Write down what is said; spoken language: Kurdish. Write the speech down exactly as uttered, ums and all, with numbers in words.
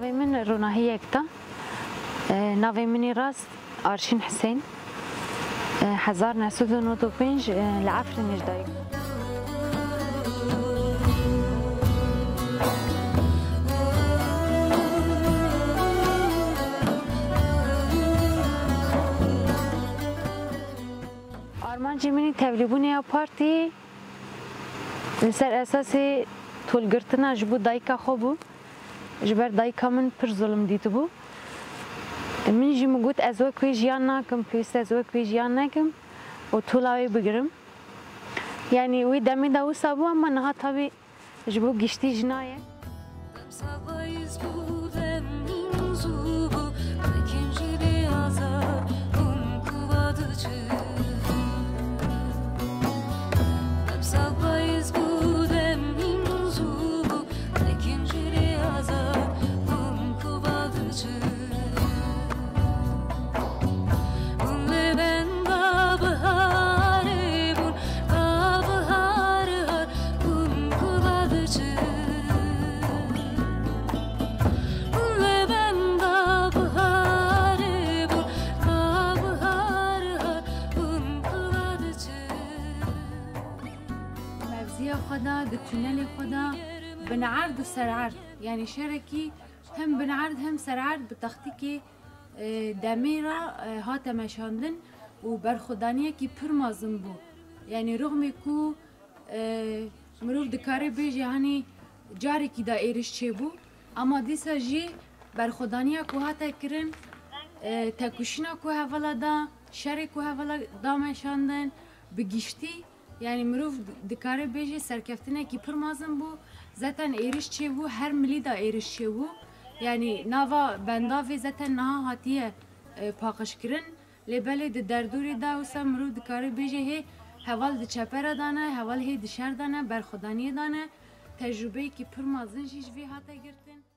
Navê min Ronahî Yekta. E, navê min î rast Arşîn Hisên. E, hezar neh sed û nod û pênc, e, li Efrînê ji dayik. Armancê min î tevlîbûnê ya partî li ser esasê tolgirtina ji bo dayika xwe bû. Ji ber dayika min pir zulm dîtibû. Min jî min got, ez wek wê jiyan nakim, pêwîst ez wek wê jiyan nekim û tola wê bigirim. Yanî wê demê de wisa bû, ama niha tabî ji bo giştî jina ye. Mevziya xwe de, di tûnelê xwe de, binerd û sererd, yanî şerekî hem binerd hem sererd bi textîkê, e, demê re, e, hate meşandin û berxwedaniyekî pir mezin bû. Yanî rixmê ku, e, mirov dikare bêje, hanî carekî de êriş çêbû, ama dîsa jî berxwedaniya ku hate kirin, e, tekoşîna ku hevala da, şerê ku hevala da meşandin, bi giştî, yanî mirov dikare bêje serkeftinekî pir mezin bû. Zaten êriş çêbû, her milî de êriş çêbû. Yanî nava bendavê zaten niha hatiye, e, paqijkirin. Lê belê di derdorê de wisa mirov dikare bêje hê heval di çepera de ne, heval hê di şer de ne, berxwedaniyê de ne. Tecrûbeyekî pir mezin jî ji vê hate girtin.